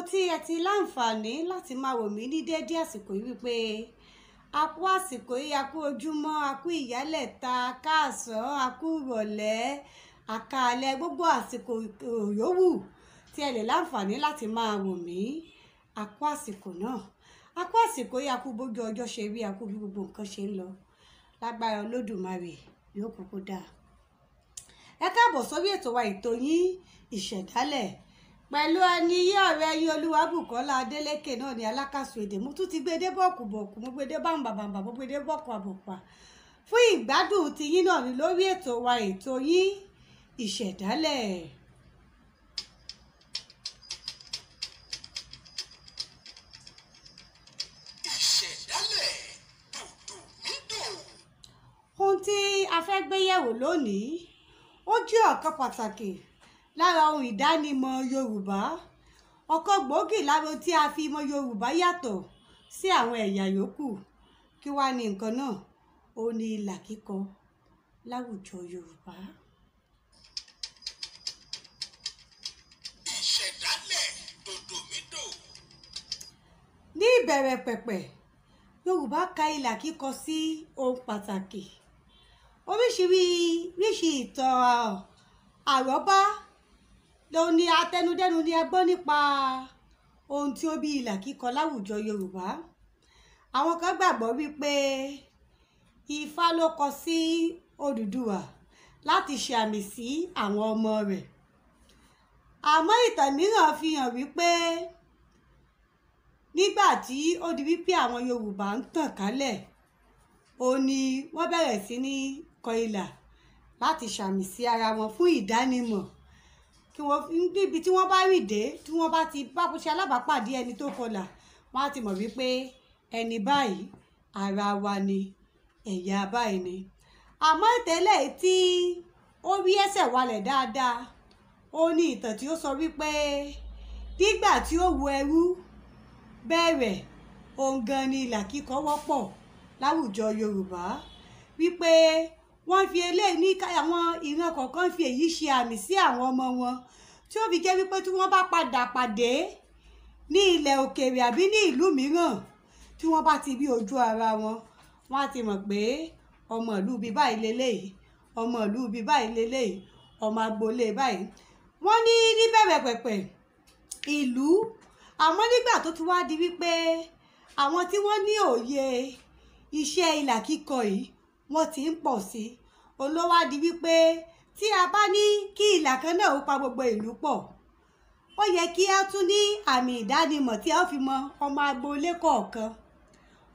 tí ẹ ti láǹfààní láti máa wò mí ní déédé àsìkò yìí wípé a kú àsìkò yìí, a kú ojúmọ́, a kú ìyálẹ̀ta, káàsán, a kú ìrọ̀lẹ́, àkàlẹ̀, gbogbo àsìkò yòówù tí ẹ lè láǹfààní láti máa wò mí, a kú àsìkò náà, a kú àsìkò yìí, a kú bójú ọjọ́ ṣe rí, a kú bí gbogbo nǹkan ṣe ń lọ. Lágbára Olódùmarè yóò kúkú dáa. Ẹ káàbọ̀ sórí ètò wa, ètò yín Ìṣẹ̀dálẹ̀, pẹ̀lú ẹni yí ọ̀rẹ́ yín Olúwabùkọ́lá Adélékè náà ní alákàsù èdè. Mo tún ti gbé dé bọ̀kùbọ̀kù, mo gbé dé bàǹbàbàǹbà, mo gbé dé bọ̀kù àbọ̀pà fún ìgbádùn tiyín náà ní lórí ètò wa, ètò yín Ìṣẹ̀dálẹ̀. Ìṣẹ̀dálẹ̀ dòdòmídò. Ohun tí a fẹ́ gbé yẹ̀wò lónìí ó jẹ́ ọ̀kan pàtàkì lára ohun ìdánimọ̀ Yorùbá, ọ̀kan gbòógì lára ohun tí a fi mọ Yorùbá yàtọ̀ sí àwọn ẹ̀yà yòókù. Kí wá ní nǹkan náà? Ó ní ìlà kíkọ láwùjọ Yorùbá. Ìṣẹ̀dálẹ̀ dòdòmídò. Ní ìbẹ̀rẹ̀ pẹ̀pẹ̀, Yorùbá ka ìlà kíkọ sí ohun pàtàkì. Oríṣiríṣi ìtàn àrọ́bá ló ní atẹnudẹ́nu ni a gbọ́ nípa ohun tí ó bí ìlà kíkọ láwùjọ Yorùbá. Àwọn kan gbàgbọ́ wípé Ifá ló kọ sí Odùduwà láti ṣe àmì sí àwọn ọmọ rẹ̀. Àmọ́ ìtàn mìíràn fi hàn wípé nígbà tí ó di wípé àwọn Yorùbá ń tàn kálẹ̀, ó ní wọ́n bẹ̀rẹ̀ sí ní kọ ilà láti ṣàmì sí ara wọn fún ìdánimọ̀. Kí wọ́n níbi tí wọ́n bá rìn dé, tí wọ́n bá ti bá ṣe alábàápàdé ẹni tó kọlà, wọ́n á ti mọ̀ wípé ẹni báyìí ara wa ni, ẹ̀yà báyìí ni. Àmọ́ ìtẹ́lẹ̀ tí ó rí ẹsẹ̀ walẹ̀ dáadáa, ó ní ìtàn tí ó sọ wípé nígbà tí ó wu ẹrú bẹ̀rẹ̀, òun gan ni ìlà kíkọ wọ́pọ̀ láwùjọ Yorùbá, wípé wọ́n fi eléyìí ní àwọn ìran kọ̀ọ̀kan fi èyí ṣe àmì sí àwọn ọmọ wọn, tí ó fi jẹ́ wípé tí wọ́n bá padà pàdé ní ilẹ̀ òkèèrè àbí ní ìlú mìíràn, tí wọ́n bá ti rí ojú ara wọn, wọ́n á ti mọ̀ pé ọmọ ìlú bíi báyìí leléyìí, ọmọ ìlú bíi báyìí leléyìí, ọmọ agboolé báyìí. Wọ́n ní níbẹ̀rẹ̀ pẹ̀pẹ̀ ìlú, àmọ́ nígbà tó ti wá di wípé àwọn tí wọ́n ní òye iṣẹ́ ìlà kíkọ yìí wọ́n ti ń pọ̀ sí i, òun ló wá di wípé tí a bá ní kí ìlà kan náà ó pa gbogbo ìlú pọ̀, ó yẹ kí a tún ní àmì ìdánimọ̀ tí a ó fi mọ ọmọ agboolé kọ̀ọ̀kan,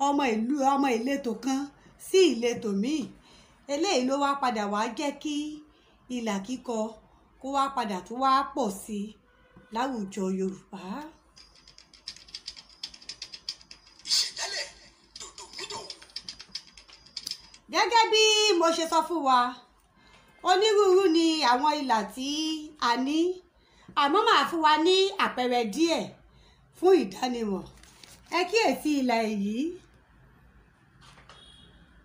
ọmọ ìlú, ọmọ ìletò kan sí ìletò míì. Eléyìí ló wá padà wá jẹ́ kí ìlà kíkọ kó wá padà tún wá pọ̀ sí i láwùjọ Yorùbá. Ìṣẹ̀dálẹ̀ dòdòmídò. Gẹ́gẹ́ bí mo ṣe sọ fún wa, onírúurú ni àwọn ìlà tí a ní, àmọ́ màá fún wa ní àpẹẹrẹ díẹ̀ fún ìdánimọ̀. Ẹ kíyèsí ìlà èyí.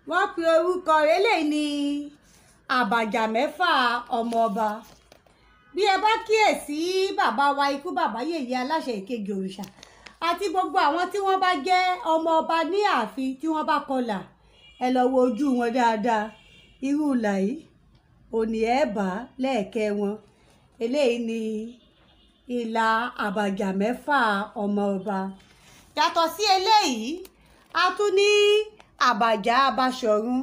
Wọ́n pe orúkọ rẹ̀ eléyìí ní àbàjá mẹ́fà ọmọ ọba. Bí ẹ bá kíyèsí bàbá wa ikú bàbá yèyé aláṣẹ ìkejì òrìṣà àti gbogbo àwọn tí wọ́n bá jẹ́ ọmọ ọba ní ààfin tí wọ́n bá kọlà, ẹ lọ wo ojú wọn dáadáa. Irú ìlà yìí òní ẹ bá lẹ́ẹ̀kẹ́ wọn. Eléyìí ni ìlà àbàjá mẹ́fà ọmọ ọba. Yàtọ̀ sí eléyìí, a tún ní àbàjá Baṣọ̀run.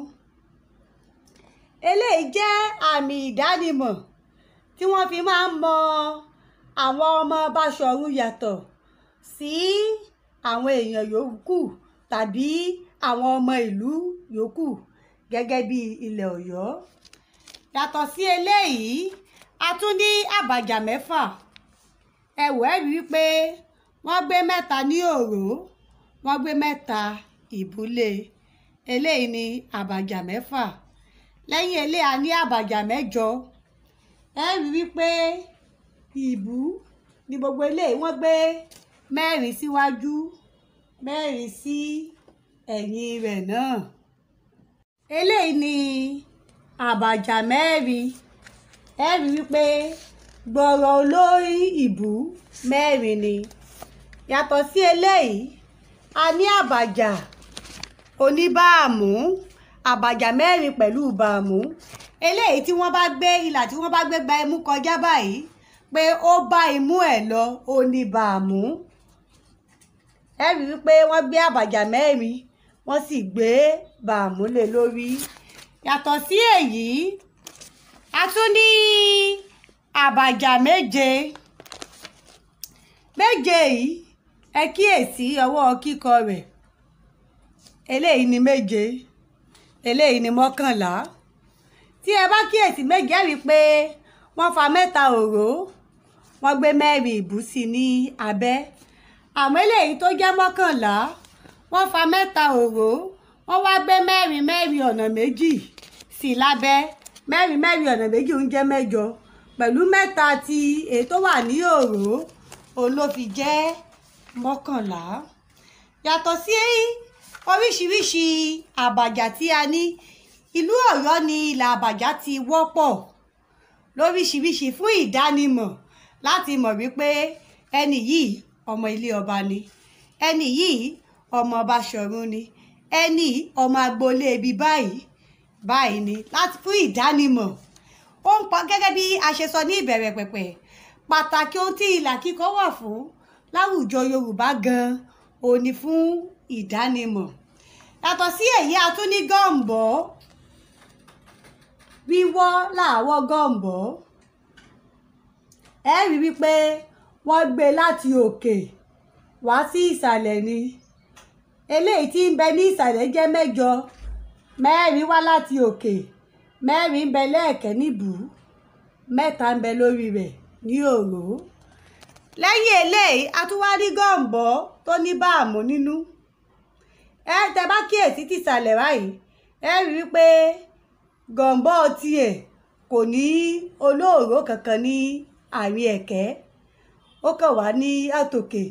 Eléyìí jẹ́ àmì ìdánimọ̀ tí wọ́n fi máa ń mọ àwọn ọmọ Baṣọ̀run yàtọ̀ sí àwọn èèyàn yòókù tàbí àwọn ọmọ ìlú yòókù gẹ́gẹ́ bí ilẹ̀ Ọ̀yọ́. Yàtọ̀ sí eléyìí, a tún ní àbàjá mẹ́fà. Ẹ wò ẹ́ rí wípé wọ́n gbé mẹ́ta ní òró, wọ́n gbé mẹ́ta ìbúlé. Eléyìí ni àbàjá mẹ́fà. Lẹ́yìn eléyìí, a ní àbàjá mẹ́jọ. Ẹ rí wípé ìbú ní gbogbo eléyìí, wọ́n gbé mẹ́rin síwájú, mẹ́rin sí ẹ̀yìn rẹ̀ náà. Eléyìí ni àbàjá mẹ́rin. Ẹ rí wípé gbọ̀rọ̀ olórí ìbú mẹ́rin ni. Yàtọ̀ sí eléyìí, a ní àbàjá oníbàámú, àbàjá mẹ́rin pẹ̀lú bàámú. Eléyìí tí wọ́n bá gbé ìlà tí wọ́n bá gbé gba imú kọjá báyìí pé ó bá imú ẹ̀ lọ, ó ní bàámú. Ẹ rí wípé wọ́n gbé àbàjá mẹ́rin, wọ́n sì gbé bàámú lé lórí. Yàtọ̀ sí èyí, a tún ní àbàjá méje. Méje yìí, ẹ kíyèsí ọwọ́ kíkọ rẹ̀. Eléyìí ni méje, eléyìí ni mọ́kànlá. Tí ẹ bá kíyèsí méje, ẹ rí i pé wọ́n fa mẹ́ta òró, wọ́n gbé mẹ́rin ìbú sí ní abẹ́. Àmọ́ eléyìí tó jẹ́ mọ́kànlá, wọ́n fa mẹ́ta òró, wọ́n wá gbé mẹ́rin mẹ́rin ọ̀nà méjì sí lábẹ́. Mẹ́rin mẹ́rin ọ̀nà méjì ń jẹ́ mẹ́jọ pẹ̀lú mẹ́ta ti èyí tó wà ní òró, òun ló fi jẹ́ mọ́kànlá. Yàtọ̀ sí oríṣiríṣi àbàjá tí a ní, ìlú Ọ̀yọ́ ni ìlà àbàjá ti wọ́pọ̀ lóríṣiríṣi fún ìdánimọ̀, láti mọ̀ wípé ẹni yìí ọmọ ilé ọba ni, ẹni yìí ọmọ Baṣọ̀run ni, ẹni yìí ọmọ agboolé ibi báyìí báyìí ni, láti fún ìdánimọ̀. Ó ń pa gẹ́gẹ́ bí a ṣe sọ ní ìbẹ̀rẹ̀ pẹ̀pẹ̀, pàtàkì ohun tí ìlà kíkọ wà fún láwùjọ Yorùbá gan-an ò ní fún ìdánimọ̀. Yàtọ̀ sí èyí, a tún ní gọ̀m̀bọ́. Wíwọ́ làwọ̀ gọ̀m̀bọ́. Ẹ rí wípé wọ́n gbé láti òkè wá sí ìsàlẹ̀ ni. Eléyìí tí ń bẹ ní ìsàlẹ̀ jẹ́ mẹ́jọ, mẹ́rin wá láti òkè, mẹ́rin ń bẹ lẹ́ẹ̀kẹ́ níbù, mẹ́ta ń bẹ lórí rẹ̀ ní òró. Lẹ́yìn eléyìí, a tún wá rí gọ̀m̀bọ́ tó ní báàmù nínú. Ẹ tẹ bá kíyèsí tìsàlẹ̀ báyìí, ẹ rí wípé gọ̀m̀bọ́ tiẹ̀ kò ní olóòró kankan ní àárín ẹ̀kẹ́. Ó kàn wá ní àtòkè,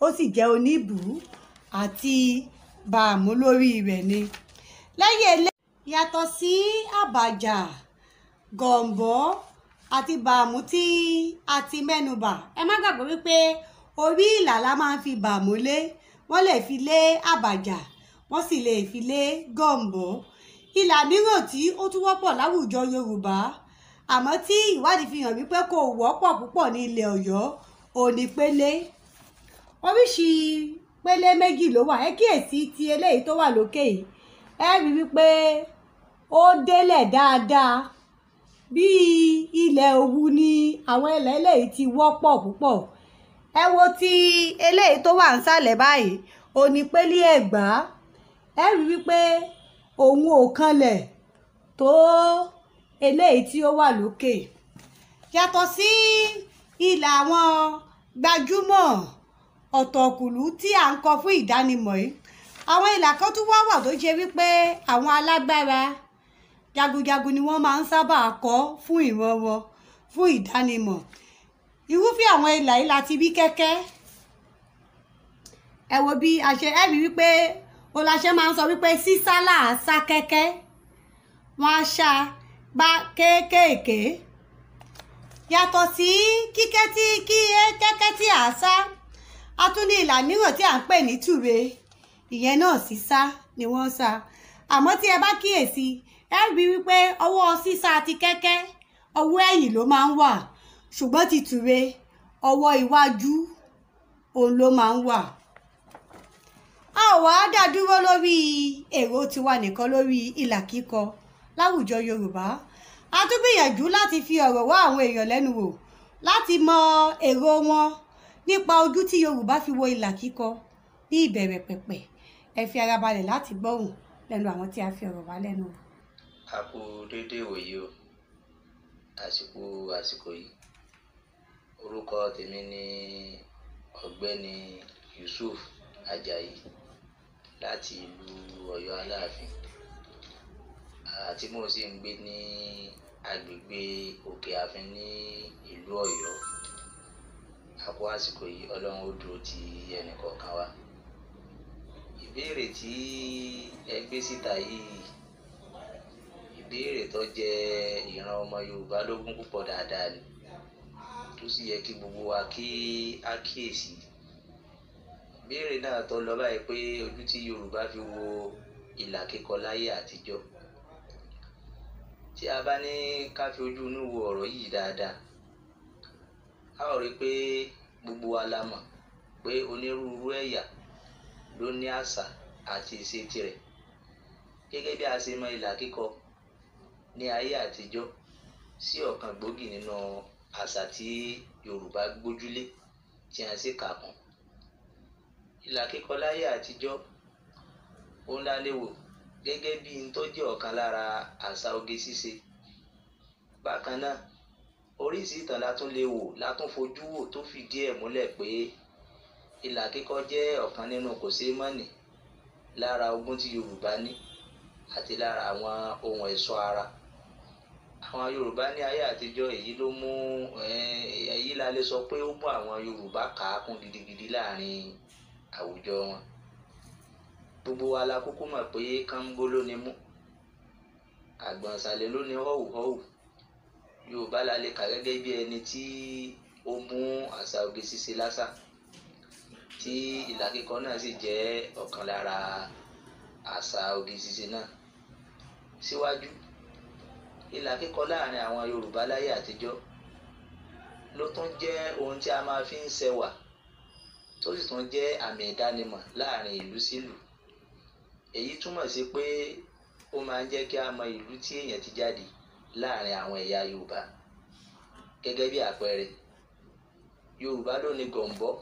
ó sì jẹ́ oníbù àti bàámú lórí rẹ̀ ni. Lẹ́yìn eléyìí, yàtọ̀ sí àbàjá, gọ̀m̀bọ́ àti bàámú tí a ti mẹ́nubà, ẹ má gbàgbé wípé orí ìlà la máa ń fi bàámú lé. Wọ́n lè fi lé àbàjá, wọ́n sì lè fi lé gọ̀m̀bọ́. Ìlà mìíràn tí ó tún wọ́pọ̀ láwùjọ Yorùbá, àmọ́ tí ìwádìí fi hàn wípé kò wọ́pọ̀ púpọ̀ ní ilẹ̀ Ọ̀yọ́, òun ní pélé. Oríṣi pélé méjì ló wà. Ẹ kíyèsí ti eléyìí tó wà lókè yìí. Ẹ rí wípé ó délẹ̀ dáadáa. Bí ilẹ̀ Òwu ni àwọn ilẹ̀ eléyìí ti wọ́pọ̀ púpọ̀. Ẹ wo ti eléyìí tó wà nísàlẹ̀ báyìí, òun ní pélé Ẹ̀gbá. Ẹ rí wípé òun ò kanlẹ̀ tó eléyìí tí ó wà lókè. Yàtọ̀ sí ìlà àwọn gbajúmọ̀ ọ̀tọ̀kùlú tí à ń kọ fún ìdánimọ̀ yìí, àwọn ìlà kan tún wá wà tó ṣe wípé àwọn alágbára jagunjagun ni wọ́n máa ń sábà kọ fún ìran wọn, fún ìdánimọ̀. Irúfẹ́ àwọn ìlà yìí la ti rí kẹ́kẹ́. Ẹ wo bí a ṣe, ẹ rí wípé oláṣẹ máa ń sọ wípé sísá là á sá kẹ́kẹ́, wọ́n á ṣá bá kéékèèké. Yàtọ̀ sí kíkẹ́ tí kí kẹ́kẹ́ tí à á sá, a tún ní ìlà mìíràn tí à ń pè ní tùre. Ìyẹn náà sísá ni wọ́n ń sá. Àmọ́ tí ẹ bá kíyèsí, ẹ rí wípé ọwọ́ sísá ti kẹ́kẹ́, ọwọ́ ẹ̀yìn ló máa ń wà, ṣùgbọ́n ti tùre, ọwọ́ iwájú òun ló máa ń wà. A ò wá dá dúró lórí èrò tiwa nìkan lórí ìlà kíkọ láwùjọ Yorùbá. A tún gbìyànjú láti fi ọ̀rọ̀ wá àwọn èèyàn lẹ́nu wò láti mọ èrò wọn nípa ojú tí Yorùbá fi wo ìlà kíkọ ní ìbẹ̀rẹ̀ pẹ̀pẹ̀. Ẹ fi ara balẹ̀ láti gbọ́hùn lẹ́nu àwọn tí a fi ọ̀rọ̀ wá lẹ́nu wò. A kú déédéé ìwòyí o, àsìkò àsìkò yìí. Orúkọ tèmi ni Ọ̀gbẹ́ni Yusuf Ajayi láti ìlú Ọ̀yọ́ Aláàfin, àti mo sì ń gbé ní agbègbè Òkè Àfin ní ìlú Ọ̀yọ́. A kú àsìkò yìí, Ọlọ́run ó dúró ti ẹnì kọ̀ọ̀kan wa. Ìbéèrè tí ẹ gbé síta yìí, ìbéèrè tó jẹ ìran ọmọ Yorùbá lógún púpọ̀ dáadáa ni, tó sì yẹ kí gbogbo wa kí á kíyèsí. Ìbéèrè náà tó lọ báyìí pé ojú tí Yorùbá fi wo ìlà kíkọ láyé àtijọ́. Tí a bá ní ká fi ojú inú wo ọ̀rọ̀ yìí dáadáa, a ó rí i pé gbogbo wa la mọ̀ pé onírúurú ẹ̀yà ló ní àṣà àti ìṣe tirẹ̀. Gẹ́gẹ́ bí a ṣe mọ ìlà kíkọ ní ayé àtijọ́ sí ọ̀kan gbòógì nínú àṣà tí Yorùbá gbójúlé tí a sì kà kún. Ìlà kíkọ láyé àtijọ́ òun la lè wò gẹ́gẹ́ bí n tó jẹ́ ọ̀kan lára àṣà oge ṣíṣe. Bákan náà, oríṣi ìtàn la tún lè wò, la tún fojú wò tó fìdí ẹ̀ múlẹ̀ pé ìlà kíkọ jẹ́ ọ̀kan nínú kòṣeémánìí lára ogún tí Yorùbá ní àti lára àwọn ohun ẹ̀ṣọ́ ara. Àwọn Yorùbá ní ayé àtijọ́, èyí ló mú èyí la lè sọ pé ó mú àwọn Yorùbá kà á kún gidigidi láàrin àwùjọ wọn. Gbogbo wa la kúkú mọ̀ pé kánńgó ló ni mú, àgbọ̀nṣàlẹ̀ ló ní họ́wùhọ́wù. Yorùbá la lè kà gẹ́gẹ́ bí ẹni tí ó mú àṣà oge ṣíṣe lásà, tí ìlà kíkọ náà sì jẹ́ ọ̀kan lára àṣà oge ṣíṣe náà. Síwájú, ìlà kíkọ láàrin àwọn Yorùbá láyé àtijọ́ ló tún jẹ́ ohun tí a máa fi ń ṣẹwà, tó sì tún jẹ́ àmì ìdánimọ̀ láàrin ìlú sílùú. Èyí túmọ̀ sí pé ó máa ń jẹ́ kí a mọ ìlú tí èèyàn ti jáde láàrin àwọn ẹ̀yà Yorùbá. Gẹ́gẹ́ bí àpẹẹrẹ, Yorùbá ló ní gọ̀m̀bọ́.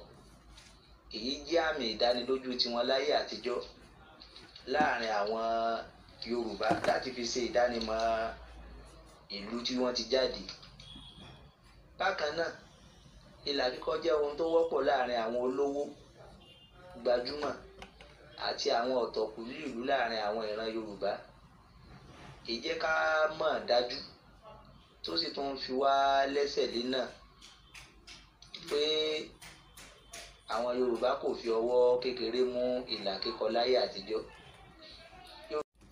Èyí jẹ́ àmì ìdánilójú tiwọn láyé àtijọ́ láàrin àwọn Yorùbá láti fi ṣe ìdánimọ̀ ìlú tí wọ́n ti jáde. Bákan náà, ìlà kíkọ jẹ́ ohun tó wọ́pọ̀ láàrin àwọn olówó, gbajúmọ̀ àti àwọn ọ̀tọ̀kùlú ìlú láàrin àwọn ìran Yorùbá. Èyí jẹ́ ká mọ̀ dájú tó sì tún fi wá lẹ́sẹ̀ lé náà pé àwọn Yorùbá kò fi ọwọ́ kékeré mú ìlà kíkọ láyé àtijọ́.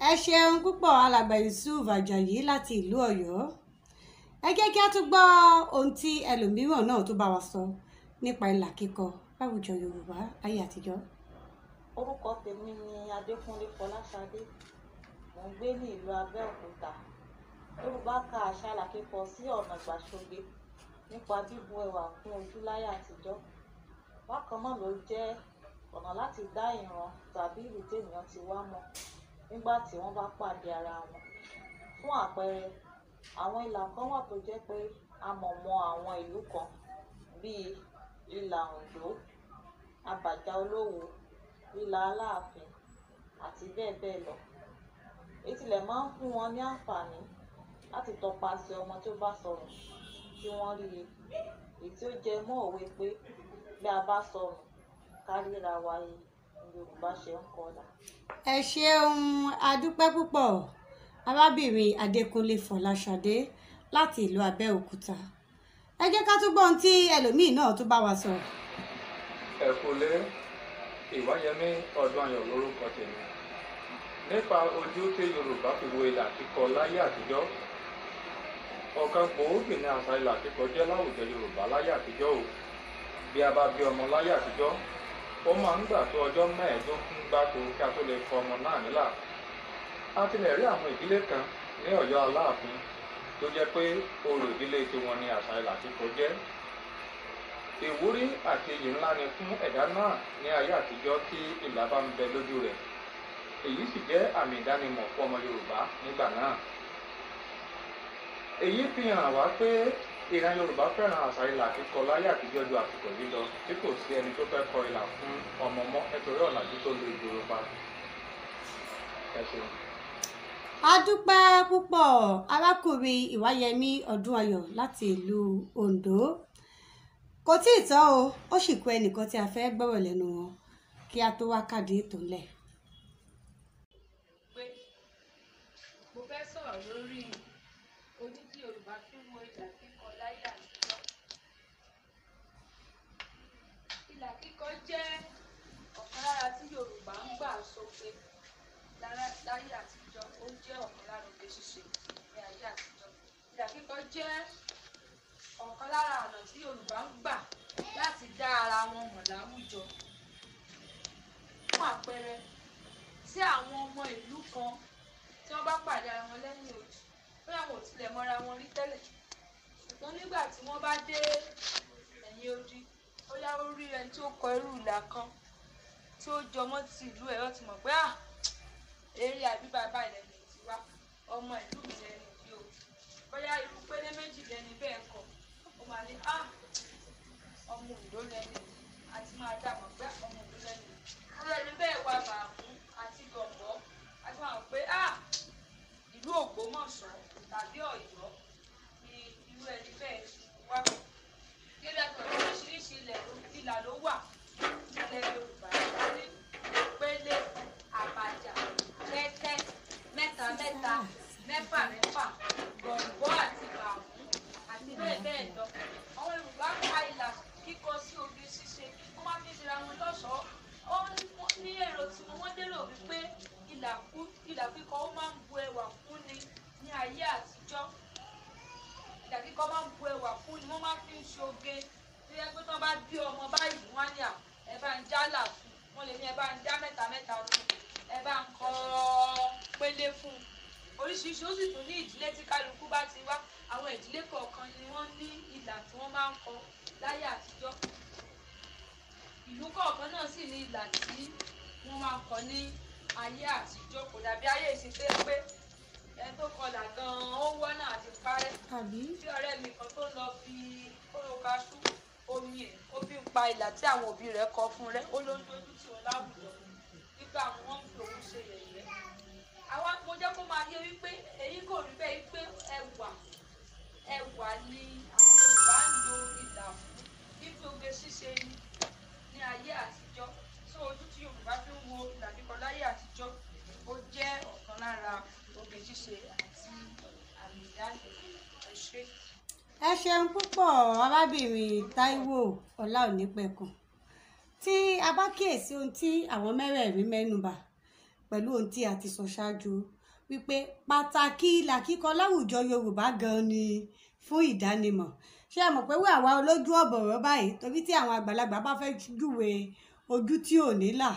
Ẹ ṣeun púpọ̀ alàgbà Yusuf Ajayi láti ìlú Ọ̀yọ́. Ẹ jẹ́ kí a tún gbọ́ ohun tí ẹlòmíràn náà tó bá wa sọ nípa ìlà kíkọ láwùjọ Yorùbá láyé àtijọ́. Orúkọ tèmi ni Adékúnlé Fọláṣadé. Mò ń gbé ní ìlú Abẹ́òkúta. Yorùbá ka àṣà ìlà kíkọ sí ọ̀nà ìgbàṣoge nípa bíbu ẹwà kún ojú láyé àtijọ́. Bákan náà ló jẹ́ ọ̀nà láti dá ìran tàbí ìlú tí ènìyàn ti wá mọ̀ nígbà tí wọ́n bá pàdé ara wọn. Fún àpẹẹrẹ, àwọn ìlà kan wà tó jẹ́ pé a mọ̀ mọ́ àwọn ìlú kan bíi ìlà Oǹdó, Abàjá Olówu, ìlà Aláàfin àti bẹ́ẹ̀ bẹ́ẹ̀ lọ. Èyí tilẹ̀ máa ń fún wọn ní àǹfààní láti tọpasẹ̀ ọmọ tí ó bá sọnù kí wọ́n rí i. Èyí tí ó jẹ mọ́ òwe pé bí a bá sọnù ká ríra wa he ni Yorùbá ṣe ń kọlà. Ẹ ṣeun, a dúpẹ́ púpọ̀ arábìnrin Adékúnlé Fọláṣadé láti ìlú Abẹ́òkúta. Ẹ jẹ́ ká tún gbọ́ ohun tí ẹlòmíì náà tó bá wa sọ. Ẹ kúlé, Ìwáyẹmí Ọdúnayọ̀ lórúkọ tèmi. Nípa ojú tí Yorùbá fi wo ìlà kíkọ láyé àtijọ́, ọ̀kan gbòógì ní àṣà ìlà kíkọ jẹ́ láwùjọ Yorùbá láyé àtijọ́ o. Bí a bá bí ọmọ láyé àtijọ́, ó máa ń gbà tó ọjọ́ 15 gbáko kí a tó lè kọ ọmọ náà nílà. A tilẹ̀ rí àwọn ìdílé kan ní Ọ̀yọ́ Aláàfin tó jẹ́ pé orò ìdílé tiwọn ni àṣà ìlà kíkọ jẹ́. Ìwúrí àti iyì ńlá ni fún ẹ̀dá náà ní ayé àtijọ́ tí ìlà bá ń bẹ lójú rẹ̀. Èyí sì jẹ́ àmì ìdánimọ̀ fún ọmọ Yorùbá nígbà náà. Èyí fi hàn wá pé ìran Yorùbá fẹ́ràn àṣà ìlà kíkọ láyé àtijọ́ ju àsìkò yìí lọ, tí kò sí ẹni tó fẹ́ kọ ìlà fún ọmọ mọ́ nítorí ọ̀làjú tó lu ìgboro pa. Ẹ ṣeun. A dúpẹ́ púpọ̀ arákùnrin Ìwáyẹmí Ọdúnayọ̀ láti ìlú Oǹdó. Kò tí ì tán o, ó sì kù ẹnìkan tí a fẹ́ gbọ́rọ̀ lẹ́nu wọn kí a tó wá kádìí ètò ńlẹ̀. Pé mo fẹ́ sọ̀rọ̀ lórí ojú tí Yorùbá fi ń wo ìlà kíkọ láyé àtijọ́. Ìlà kíkọ jẹ́ ọ̀kan lára tí Yorùbá ń gbà ṣoge láyé àtijọ́. Ó jẹ́ ọ̀kan lára oge ṣíṣe ní ayé àtijọ́. Ìlà kíkọ jẹ́ ọ̀kan lára ọ̀nà tí Yorùbá ń gbà láti dá ara wọn mọ̀ láwùjọ. Fún àpẹẹrẹ, tí àwọn ọmọ ìlú kan tí wọ́n bá pàdé ara wọn lẹ́yìn odi, bóyá wọn ò tilẹ̀ mọra wọn rí tẹ́lẹ̀, ṣùgbọ́n nígbà tí wọ́n bá dé ẹ̀yìn odi, bóyá ó rí ẹni tí ó kọ irú ìlà kan tí ó jọmọ́ ti ìlú ẹ̀, wọ́n ti mọ̀ pé à eré àbí bàbá ilẹ̀ mi ti wá, ọmọ ìlú mi lẹni yìí o. Bóyá irú pélé méjì lẹni bẹ́ẹ̀ kọ, ó máa ní à ọmọ Oǹdó lẹni yìí, àti máa dà mọ̀ pé ọmọ Oǹdó lẹni yìí. Irú ẹni bẹ́ẹ̀ wà bàmú àti gọ̀ǹgọ̀, àti máa mọ̀ pé à ìlú Ògbómọ̀ṣọ́ tàbí Ọ̀yọ́ ni irú ẹni bẹ́ẹ̀ ti wá. Gẹ́gẹ́ bí a ti mọ̀ pé oríṣiríṣi ìlà ló wà nílẹ̀ Yorùbá, ní pélé, àbàjá, kẹ́kẹ́, mẹ́ta mẹ́ta, mẹ́fà mẹ́fà, gọ̀ǹgọ̀ àti bàmú àti bẹ́ẹ̀ bẹ́ẹ̀ lọ. Àwọn Yorùbá ka ìlà kíkọ sí oge ṣíṣe, wọ́n máa fi ń ṣera wọn lọ́ṣọ̀ọ́. Ó ní èrò tí wọ́n lérò wípé ìlà kíkọ ó máa ń bu ẹwà fúnni ní ayé àtijọ́. Ìlà kíkọ máa ń bu ẹwà fúnni, wọ́n máa fi ń ṣoge. Tó yẹ pé tí wọ́n bá bí ọmọ báyìí, wọ́n á ní à ẹ bá ń jálà fún un, wọ́n lè ní ẹ bá ń já mẹ́ta mẹ́ta fún un, ẹ bá ń kọ pélé fún un. Oríṣiríṣi, ó sì tún ní ìdílé tí kálukú bá ti wá. Àwọn ìdílé kọ̀ọ̀kan ni wọ́n ní ìlà tí wọ́n máa ń kọ láyé àtijọ́. Ìlú kọ̀ọ̀kan náà sì ní ìlà tí wọ́n máa ń kọ ní ayé àtijọ́. Kò dàbí ayé ìsìn tó jẹ́ pé ẹni tó kọlà gan-an ó wọ́nà àti parẹ́. Àbí? Bí ọ̀rẹ́ mi kan tó lọ fi kóró kaṣú omi ẹ̀, ó fi ń pa ìlà tí àwọn òbí rẹ̀ kọ fún rẹ̀, ó ló ń dojú tì wọ́n láwùjọ nígbà wọ́n ń fi òun ṣe yẹ̀yẹ́. Àwa mo jẹ́ kó máa yé wípé èyí kò rí bẹ́ẹ̀, wípé ẹwà ẹwà ni àwọn Yorùbá ń lo ìlà fún, wípé oge ṣíṣe ni ní ayé àtijọ́. So ojú tí Yorùbá fi ń wo ìlà kíkọ láyé àtijọ́, ó jẹ́ ọ̀kan lára oge ṣíṣe àti àmì ìdánimọ̀. Ẹ ṣé. Ẹ ṣeun púpọ̀ arábìnrin Táíwò Ọláònípẹ̀kun. Tí a bá kíyèsí ohun tí àwọn mẹ́rẹ̀ẹ̀rin mẹ́nubà pẹ̀lú ohun tí a ti sọ ṣáájú, wípé pàtàkì ìlà kíkọ láwùjọ Yorùbá gan ni fún ìdánimọ̀. Ṣé ẹ mọ̀ pé wí àwa olójú ọ̀bọ̀rọ̀ báyìí, torí tí àwọn àgbàlagbà bá fẹ́ júwe ojú tí ò ní là,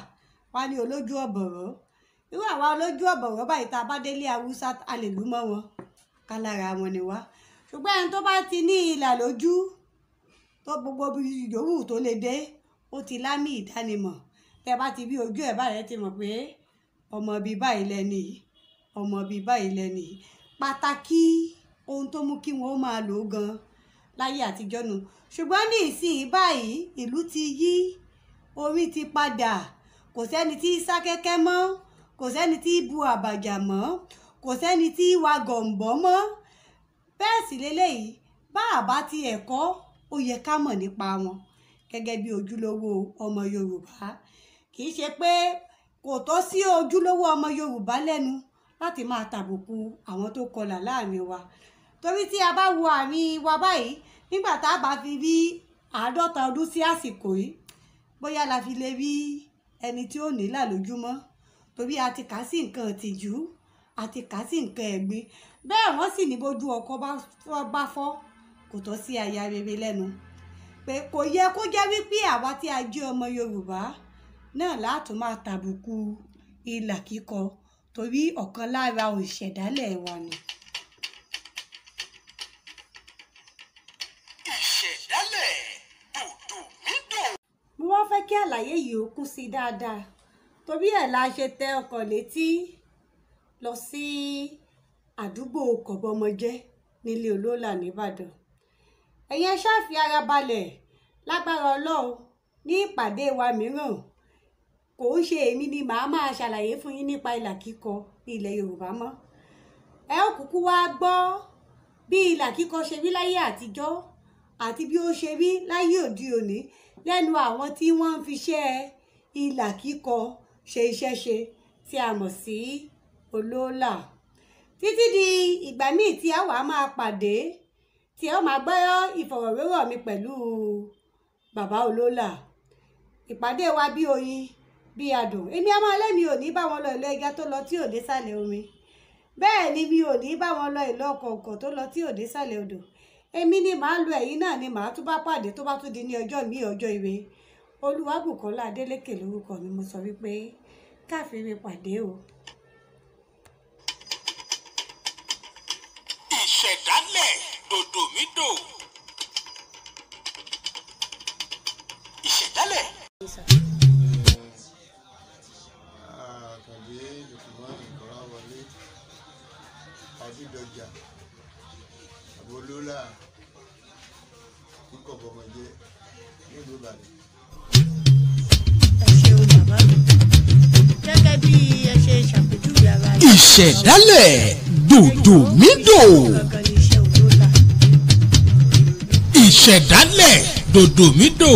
wá ní olójú ọ̀bọ̀rọ̀. Irú àwa olójú ọ̀bọ̀rọ̀ báyìí tá a bá délé Haúsá, a lè lú mọ́ wọn, ká lára wọn ni wá. Ṣùgbọ́n ẹni tó bá ti ní ìlà lójú, tó gbogbo ibi yòówù tó lè dé, ó ti lámì ìdánimọ̀. Tẹ bá ti rí ojú ẹ̀ báyìí, ẹ ti mọ̀ pé ọmọ bíi báyìí lẹni yìí, ọmọ bíi báyìí lẹni yìí. Pàtàkì ohun tó mú kí wọ́n ó máa lò ó gan láyé àtijọ́ nu. Ṣùgbọ́n ní ìsìn báyìí, ìlú ti yí, orí ti padà, kò sẹ́ni tí í sá kẹ́kẹ́ mọ́, kò sẹ́ni tí í bu àbàjá mọ́, kò sẹ́ni tí í wa gọ̀m̀bọ́ mọ́. Bẹ́ẹ̀ sì leléyìí, bá à bá ti ẹ̀kọ́, ó yẹ ká mọ̀ nípa wọn gẹ́gẹ́ bí ojúlówó ọmọ Yorùbá. Kì í ṣe pé kò tọ́ sí ojúlówó ọmọ Yorùbá lẹ́nu láti máa tàbùkù àwọn tó kọlà láàrin wa. Torí tí a bá wo àárín wa báyìí, nígbà tá a bá fi rí 50 ọdún sí àsìkò yìí, bóyá la fi lè rí ẹni tí ó nílà lójúmọ́. Torí a ti kà sí nǹkan ìtìjú, a ti kà sí nǹkan ẹ̀gbin. Bẹ́ẹ̀ wọ́n sì ní bójú ọkọ bá fọ́, kò tọ́ sí aya rere lẹ́nu. Pé kò yẹ kó jẹ́ wípé àwa tí a jẹ́ ọmọ Yorùbá náà látún máa tàbùkù ìlà kíkọ, torí ọ̀kan lára ìṣẹ̀dálẹ̀ wa ni. Ìṣẹ̀dálẹ̀ dòdòmídò. Mo wá fẹ́ kí àlàyé yìí ó kún sí dáadáa, torí ẹ̀ la ṣe tẹ ọkọ̀ létí lọ sí àdúgbò Kọ̀bọ́mọjẹ́ nílé Olóòlà nìbàdàn. Ẹ̀yin ẹ ṣáà fi ara balẹ̀ lágbára Ọlọ́run ní ìpàdé wa mìíràn. Kò ń ṣe èmi ni màá máa ṣàlàyé fún yín nípa ìlà kíkọ ní ilẹ̀ Yorùbá mọ́. Ẹ ó kúkú wá gbọ́ bí ìlà kíkọ ṣe rí láyé àtijọ́ àti bí ó ṣe rí láyé òde òní lẹ́nu àwọn tí wọ́n ń fiṣẹ́ ìlà kíkọ ṣe iṣẹ́ ṣe tí a mọ̀ sí Olóòlà. Títí di ìgbà míì tí a wàá máa pàdé, tí ẹ ó máa gbọ́ ìfọ̀rọ̀wérọ̀ mi pẹ̀lú bàbá Olóòlà. Ìpàdé wa bí oyin, bí adùn. Èmi a máa lẹ́mi ò ní bá wọn lọ ìlú ẹja tó lọ tí ò dé sàlẹ̀ omi. Bẹ́ẹ̀ ni mi ò ní bá wọn lọ ìlú ọ̀kọ̀ọ̀kan tó lọ tí ò dé sàlẹ̀ odò. Èmi ni màá lo ẹ̀yin náà ni màá tún bá pàdé tó bá tún di ní ọjọ́ mi, ọjọ́ ire. Olúwabùkọ́lá Adélékè lórúkọ mi. Mo sọ wípé káfíńrí pàdé o. Ìṣẹ̀dálẹ̀ dòdòmídò. Ìṣẹ̀dálẹ̀. Àkàndé Lukman Kọ́láwọlé Adídọjà Abolólà kíkọ̀ bọ̀mọ̀jẹ nílùú Ìbàdàn. Ẹ ṣeun bàbá mi, gẹ́gẹ́ bí ẹ ṣe ṣàpèjúwe ara yín. Ìṣẹ̀dálẹ̀ dòdòmídò. Gangan ni iṣẹ́ olóòlà. Ìṣẹ̀dálẹ̀ dòdòmídò.